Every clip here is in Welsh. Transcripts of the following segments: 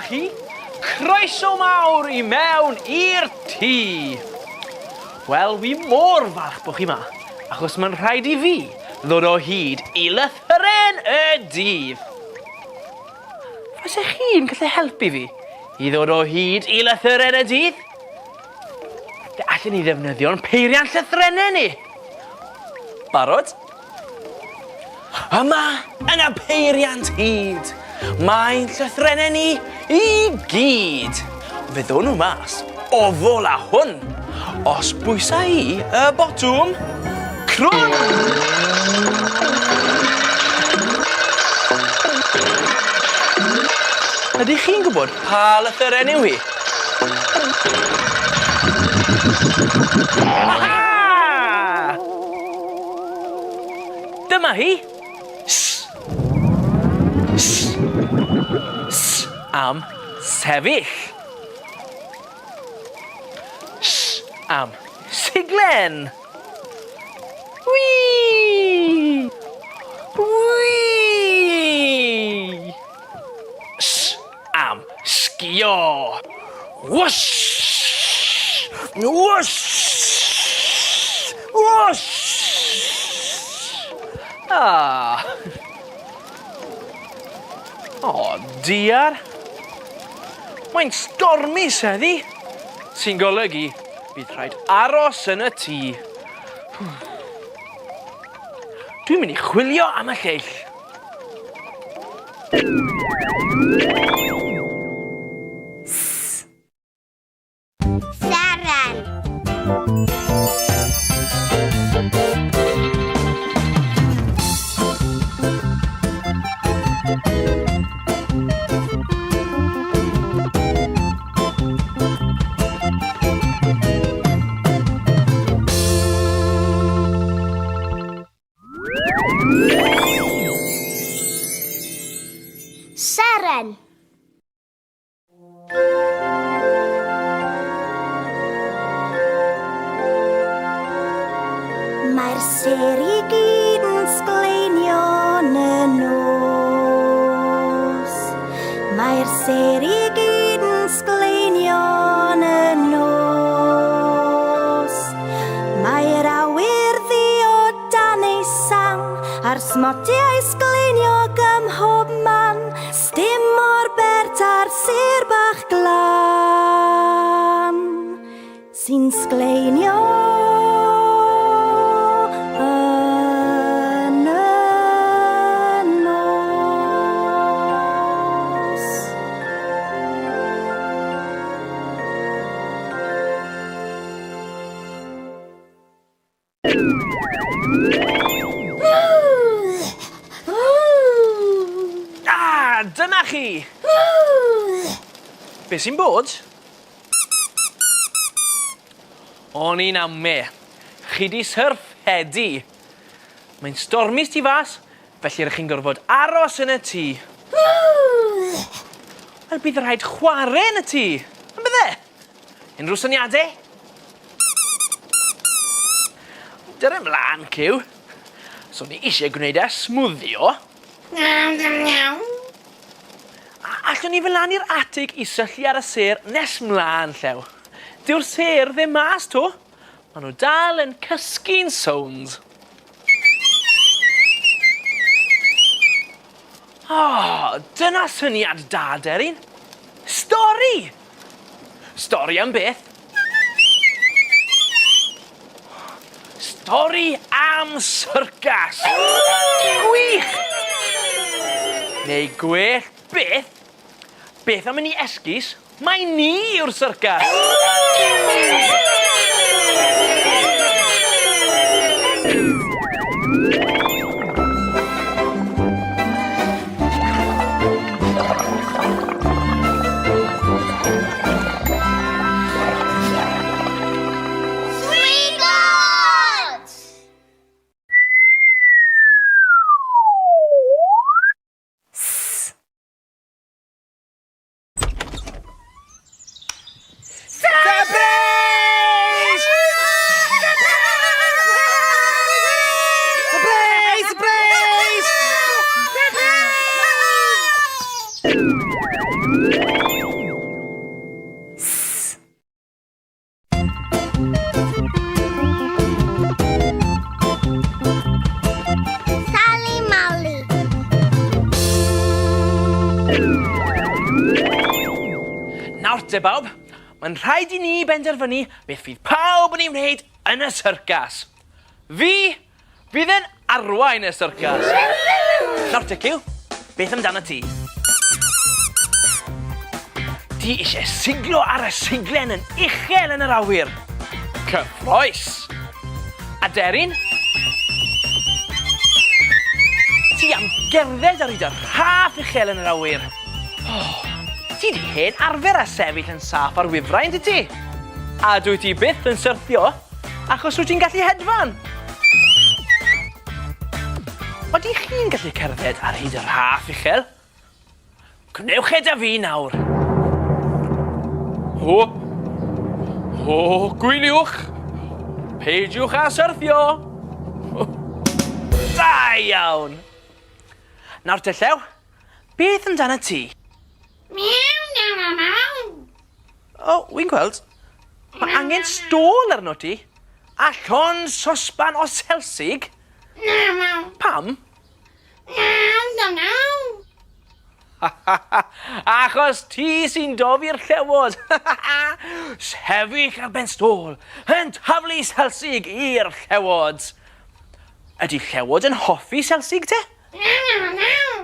Dyma chi. Croeso mawr i mewn i'r tŷ. Wel, wi mor falch bod chi 'ma, achos mae'n rhaid i fi ddod o hyd i lythyren y dydd. Fyse chi'n gallu helpu fi i ddod o hyd i lythyren y dydd? Fe allen ni ddefnyddio'n peiriant llythrennau ni. Barod? Yma, yn y peiriant hud, mae'n llythrennau ni i gyd. Fe ddown nhw mas o fol a hwn, os bwysa i y botwm crwn. Ydych chi'n gwybod pa lythyren yw hi? Aha! Dyma hi! S. S. S am sefyll. S am siglen. Whee! Whee! S am sgio. Whoosh! Whoosh! Whoosh! Ah! O, diar. Mae'n stormus heddi, sy'n golygu bydd rhaid aros yn y tŷ. Dwi'n mynd i chwilio am y lleill. S. Seren. Seren. Mae'r sêr i gyd yn sgleinio yn y nos. Mae'r sêr i gyd yn sgleinio yn y nos. Mae'r awyr ddu o dan ei sang, a'r smotiau sgleiniog ym mhob man. Sdim mor bert â'r sêr bach glân sy'n sgleinio yn y nos. Ah, dyna chi! Be sy'n bod? O'n i'n ame. Chi di syrffedu. Mae'n stormus tu fas, felly rych chi'n gorfod aros yn y tŷ. Wel, bydd rhaid chwarae yn y tŷ, yn bydde? Unrhyw syniade? Dyre mlaen, Cyw. So ni eisiau gwneud e smwddio. A allwn ni fy lan i'r atig i syllu ar y sêr nes mlaen, Llew. Dyw'r sêr ddim mas 'to. Maen nhw dal yn cysgu'n sownd. O, dyna syniad da, Deryn. Stori! Stori am beth? Stori am syrcas! Gwych! Neu gwell byth, beth am i ni esgus mai ni yw'r syrcas? Swigod! S. Surprise! Surprise! Nawr te bawb, mae'n rhaid i ni benderfynu beth fydd pawb yn ei wneud yn y syrcas. Fi fydd yn arwain y syrcas. Nawr te Cyw, beth amdano ti? Ti eisiau siglo ar y siglen yn uchel yn yr awyr. Cyffroes! Aderyn? Ti am gerdded ar hyd y rhaff uchel yn yr awyr. Oh, ti di hen arfer â sefyll yn saff ar wifrau, yndwyt ti? A dwyt ti byth yn syrthio, achos wyt ti'n gallu hedfan. Ydych chi'n gallu cerdded ar hyd y rhaff uchel? Gwnewch e da fi nawr. O! O, gwyliwch! Peidiwch â syrthio! Da iawn! Nawr te Llew, beth amdana ti? Miaw, miaw, miaw, miaw. O, wi'n gweld. Mae angen stôl arno ti. A llond sosban o selsig. Miaw, miaw. Pam? Miaw, miaw, miaw. Achos ti sy'n dofi'r llewod. Sefyll ar ben stôl, yn taflu selsig i'r llewod. Ydy llewod yn hoffi selsig te? Miaw, miaw, miaw.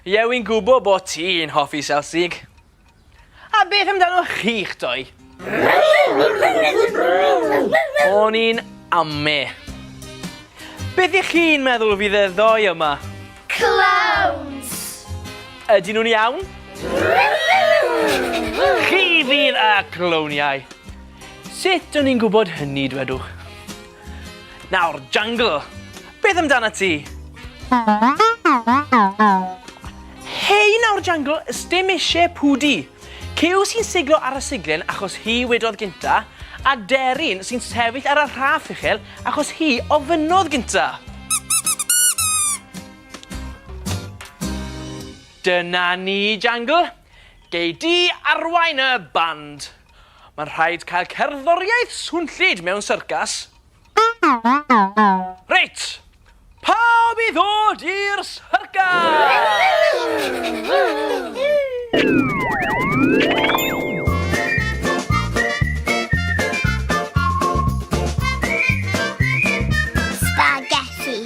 Ie, wy'n gwybod bod ti'n hoffi selsig. A beth amdano chi'ch doi? O'n i'n ame. Beth ych chi'n meddwl fydd y ddoi yma? Clowns! Ydyn nhw'n iawn? Chi fydd y clowniau. Sut o'n i'n gwybod hynny, dwedwch? Nawr, Jungle, beth amdana ti? Hei nawr, Jungle, sdim eisiau pwdi. Cyw sy'n siglo ar y siglen achos hi wedodd gynta, a Deryn sy'n sefyll ar y rhaff uchel achos hi ofynnodd gynta. Dyna ni, Jungle. Gei di arwain y band. Mae'n rhaid cael cerddoriaeth swnllyd mewn syrcas. Reit! Pawb i ddod i'r syrcas! Spaghetti.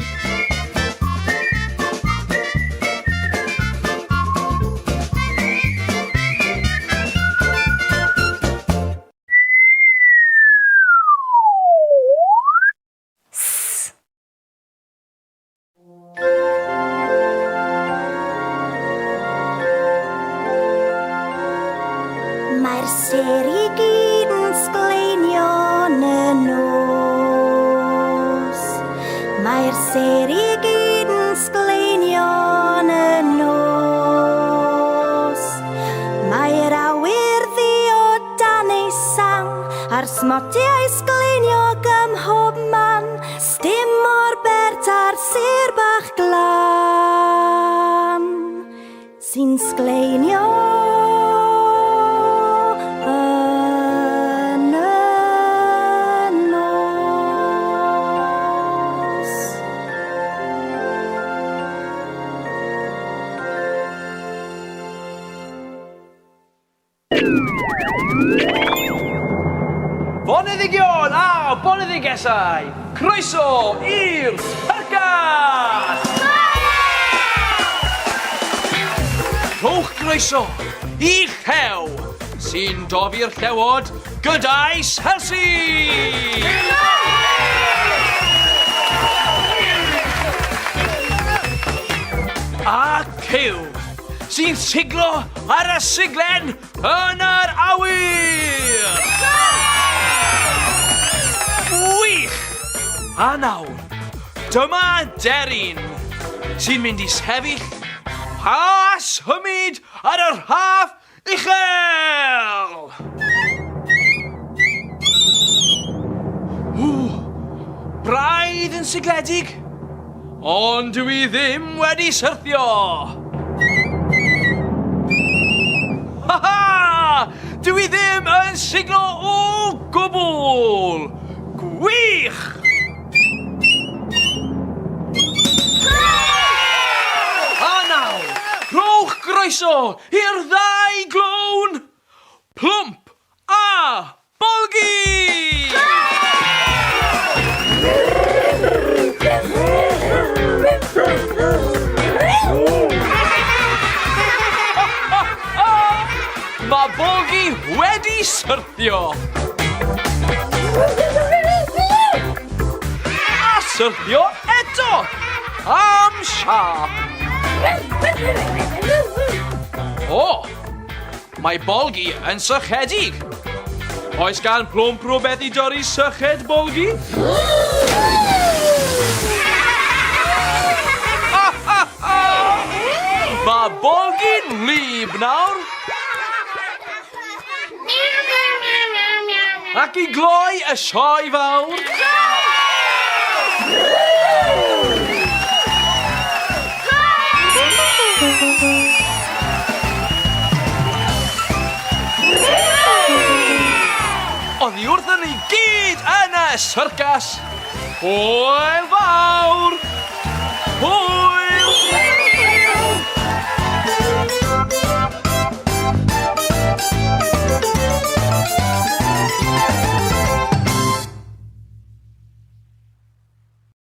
S. Mae'r sêr i gyd yn sgleinio yn y nos. Mae'r sêr i gyd yn sgleinio yn y nos. Mae'r awyr ddu o dan ei sang, a'r smotiau sgleiniog ym mhob man. Sdim mor bert â'r sêr bach glân sy'n sgleinio yn y nos. Boneddigion a boneddigesau, croeso i'r syrcas! Rhowch groeso i Llew, sy'n dofi'r llewod gyda'i selsi! A Cyw, sy'n siglo ar y siglen yn yr awyr! Gwych! A nawr, dyma deryn sy'n mynd i sefyll a symud ar y rhaff uchel! Ww, braidd yn sigledig, ond dw i ddim wedi syrthio! Ha ha! Dw i ddim yn siglo o gwbl! Gwych! A nawr, rhowch groeso i'r ddau glown! Bolgi wedi syrthio. A syrthio eto! Am siâp! O! Mae Bolgi yn sychedig. Oes gan Plwmp rhywbeth i dorri syched Bolgi? Mae Bolgi'n wlyb nawr. Ac i gloi y sioe fawr... Oddi wrthon ni gyd yn y syrcas, hwyl fawr! Hwyl!